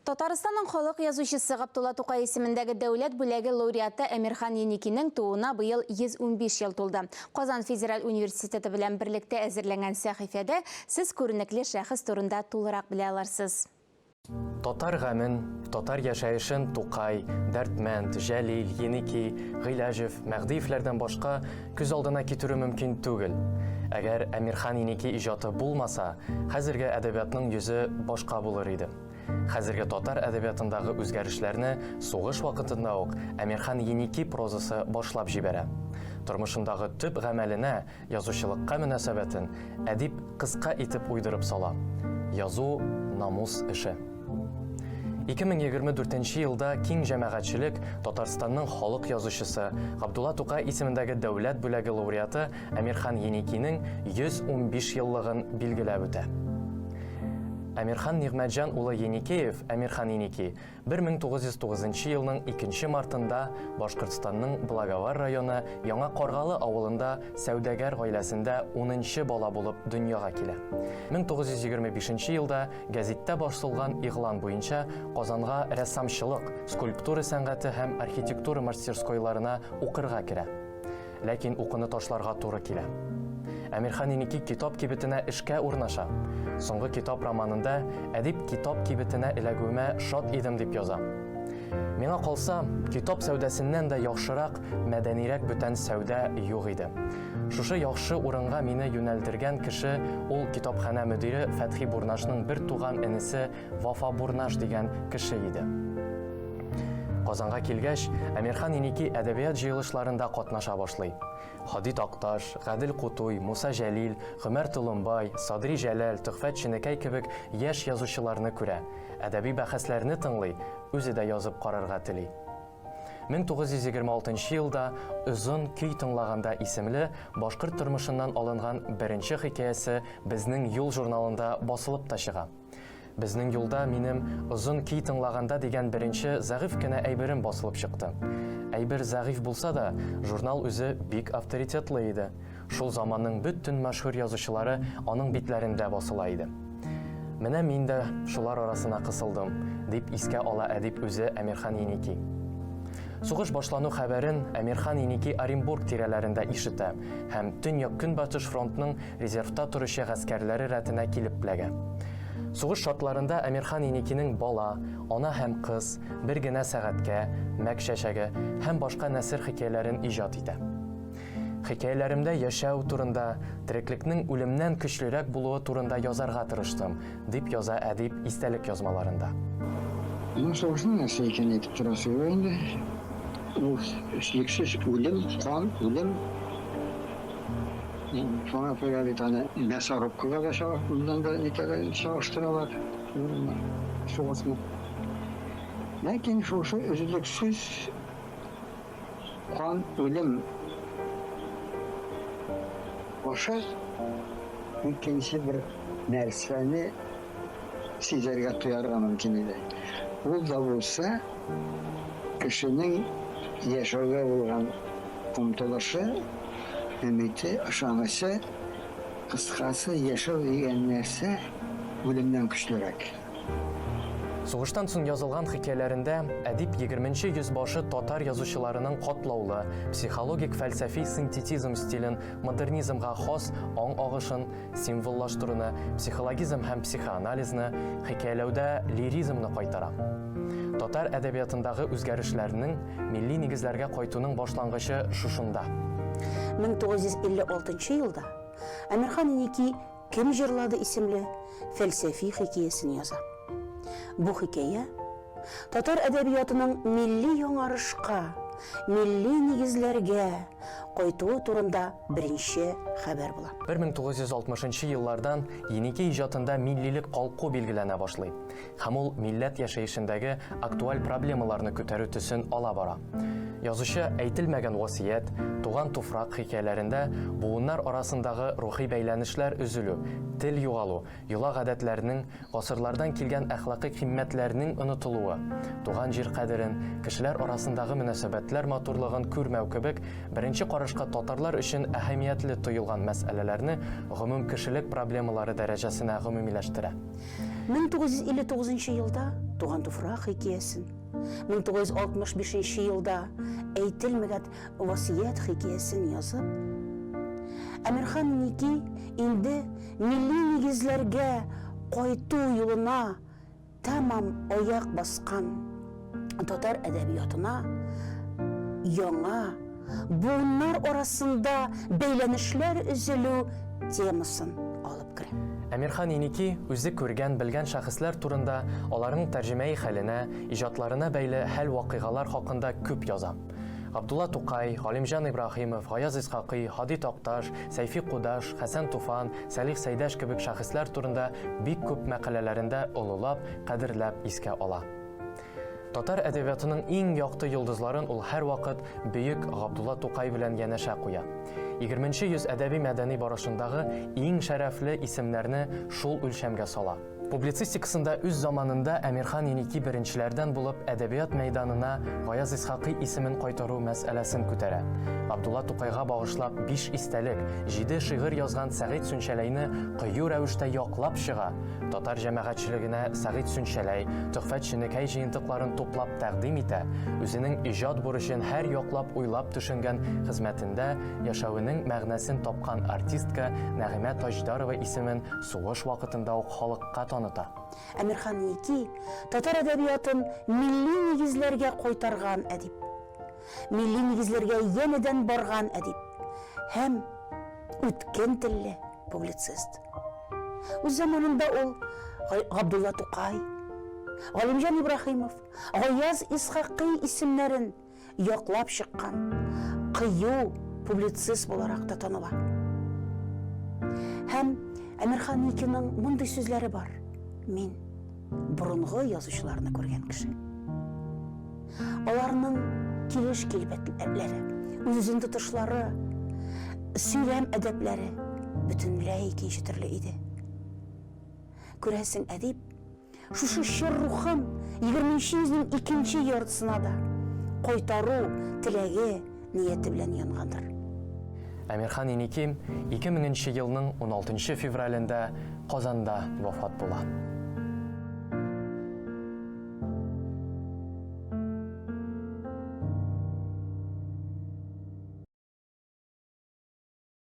Татарстанның халык язучысы Габдулла Тукай исемендәге дәүләт бүләге лауреаты Әмирхан Еникинең тууына быел 115 ел тулды. Казан федераль университеты белән берлектә әзерләнгән сәхифәдә сез күренекле шәхес турында тулырак белә алырсыз. Татар гамен, татар яшәешен Тукай, Дәрдмәнд, Җәлил, Еники, Гыйләҗев, Мәһдиевләрдән башка күз алдына китерү мөмкин түгел. Әгәр Әмирхан Еники иҗаты булмаса, хәзерге әдәбиятның йөзе башка булыр иде. Хәзерге татар әдәбиятындагы үзгәрешләрне сугыш вакытында ук Әмирхан Еники прозасы башлап җибәрә. Тормышындагы төп гамәленә, язучылыкка мөнәсәбәтен әдип кыска итеп уйдырып сала. Язу, намус эше. 2024 елда киң җәмәгатьчелек Татарстанның халык язучысы, Габдулла Тукай исемендәге дәүләт бүләге лауреаты Әмирхан Еникинең 115 еллыгын билгеләп үтә. Әмирхан Нигъмәтҗан улы Еникеев, Әмирхан Еники, 1909 елның 2 мартында Башкортстанның Благовар районы Яңа Каргалы авылында сәүдәгәр гаиләсендә унынчы бала булып дөньяга килә. 1925 елда гәзиттә басылган игълан буенча Казанга рәссамчылык, скульптура сәнгате һәм архитектура мастерскойларына укырга керә. Ләкин укуны ташларга туры килә. Әмирхан Еники китап кибетенә эшкә урнаша. Соңгы китап романында әдип китап кибетенә эләгүемә шат идем дип яза. Миңа калса, китап сәүдәсеннән дә яхшырак, мәдәнирәк бүтән сәүдә юк иде. Шушы яхшы урынга мине юнәлдергән кеше ул китапханә мөдире Фәтхи Бурнашның бер туган энесе Вафа Бурнаш дигән кеше иде. Казанга килгәч, Әмирхан Еники әдәбият җыелышларында катнаша башлый. Һади Такташ, Гадел Кутуй, Муса Җәлил, Гомәр Толымбай, Садри Җәләл, Төхфәт Ченекәй кебек яшь язучыларны күрә, әдәби бәхәсләрне тыңлый, үзе дә язып карарга тели. 1926 елда Озын көй тыңлаганда исемле башкорт тормышыннан алынган беренче хикәясе Безнең юл журналында басылып та чыга. Безнең юлда минем Озын көй тыңлаганда дигән беренче зәгыйфь кенә әйберем басылып чыкты. Әйбер зәгыйфь булса да, журнал үзе бик авторитетлы иде. Шул заманның бөтен мәшһүр язучылары аның битләрендә басыла иде. Менә мин дә шулар арасына кысылдым, дип искә ала әдип үзе Әмирхан Еники. Сугыш башлану хәбәрен Әмирхан Еники Оренбург тирәләрендә ишетә һәм Төньяк-Көнбатыш фронтның резервта торучы гаскәрләре рәтенә килеп эләгә. Сугыш шартларында Әмирхан Еникинең Бала, Ана һәм кыз, Бер генә сәгатькә, Мәк чәчәге һәм башка нәсер хикәяләрен иҗат итә. Хикәяләремдә яшәү турында, тереклекнең үлемнән көчлерәк булуы турында язарга тырыштым, дип яза әдип истәлек язмаларында. Моның сугышның нәрсә икәнен әйтеп торасы юк инде. Ул өзлексез үлем, кан, үлем. Шуңа күрә бит аны мясорубкага да моннан да нитәләр, чагыштыралар сугышны. Ләкин шушы өзлексез кан, үлем аша икенче бер нәрсәне сизәргә, тоярга мөмкин иде. Ул да булса кешенең яшәүгә булган омтылышы, өмете, ышанычы, кыскасы, яшәү дигән нәрсә үлемнән көчлерәк. Сугыштан соң язылган хикәяләрендә әдип егерменче йөз башы татар язучыларының катлаулы, психологик-фәлсәфи синтетизм стилен, модернизмга хас аң агышын, символлаштыруны, психологизм һәм психоанализны, хикәяләүдә лиризмны кайтара. Татар әдәбиятындагы үзгәрешләрнең, милли нигезләргә кайтуның башлангычы шушында. 1956 елда Әмирхан Еники Кем җырлады исемле фәлсәфи хикәясен яза. Бу хикәя татар әдәбиятының милли яңарышка, милли нигезләргә кайтуы турында беренче хәбәр була. 1960 нчы еллардан Еники иҗатында миллилек калку билгеләнә башлый һәм ул милләт яшәешендәге актуаль проблемаларны күтәрү төсен ала бара. Язучы Әйтелмәгән васыять, Туган туфрак хикәяләрендә буыннар арасындагы рухи бәйләнешләр өзелү, тел югалу, йола-гадәтләрнең, гасырлардан килгән әхлакый кыйммәтләрнең онытылуы, туган җир кадерен, кешеләр арасындагы мөнәсәбәтләр матурлыгын күрмәү кебек беренче карашка татарлар өчен әһәмиятле тоелган мәсьәләләрне гомумкешелек проблемалары дәрәҗәсенә гомумиләштерә. 1959 нчы елда Туган туфрак хикәясен, 1965 нче елда Әйтелмәгән васыять хикәясен язып, Әмирхан Еники инде милли нигезләргә кайту юлына тәмам аяк баскан татар әдәбиятына яңа буыннар арасында бәйләнешләр өзелү темасын алып керә. Әмирхан Еники үзе күргән-белгән шәхесләр турында, аларның тәрҗемәи хәленә, иҗатларына бәйле хәл-вакыйгалар хакында күп яза. Габдулла Тукай, Галимҗан Ибраһимов, Гаяз Исхакый, Һади Такташ, Сәйфи Кудаш, Хәсән Туфан, Сәлих Сәйдәш кебек шәхесләр турында бик күп мәкаләләрендә олылап, кадерләп искә ала. Татар әдәбиятының иң якты йолдызларын ул һәрвакыт бөек Габдулла Тукай белән янәшә куя. Егерменче йөз әдәби-мәдәни барышындагы иң шәрәфле исемнәрне шул үлчәмгә сала. Публицистикасында үз заманында Әмирхан Еники беренчеләрдән булып әдәбият мәйданына Гаяз Исхакый исемен кайтару мәсьәләсен күтәрә. Габдулла Тукайга багышлап биш истәлек, җиде шигырь язган Сәгыйть Сүнчәләйне кыю рәвештә яклап чыга, татар җәмәгатьчелегенә Сәгыйть Сүнчәләй, Төхфәт Ченекәй җыентыкларын туплап тәкъдим итә, үзенең иҗат бурычын һәр яклап уйлап төшенгән хезмәтендә яшәвенең мәгънәсен тапкан артистка Нәгыймә Таҗдарова исемен сугыш вакытында ук халыкка таныта. Әмирхан Еники, татар әдәбиятын милли нигезләргә кайтарган әдип. Милли нигезләргә янәдән барган әдип һәм үткен телле публицист. Үз заманында ул Габдулла Тукай, Галимҗан Ибраһимов, Гаяз Исхакый исемнәрен яклап чыккан кыю публицист буларак та таныла. Һәм Әмирхан Никиның мондый сүзләре бар. Мин борынгы язучыларны күргән кеше. Аларның килеш килбәтләре, үз-үзен тотышлары, сөйләм әдәпләре бөтенләй икенче төрле иде. Күрәсең, әдип Шушы чор рухын егерменче йөзнең икенче яртысына да кайтару теләге, нияте белән янгандыр. Әмирхан Еники 2000 нче елның уналтынчы февралендә Казанда вафат була.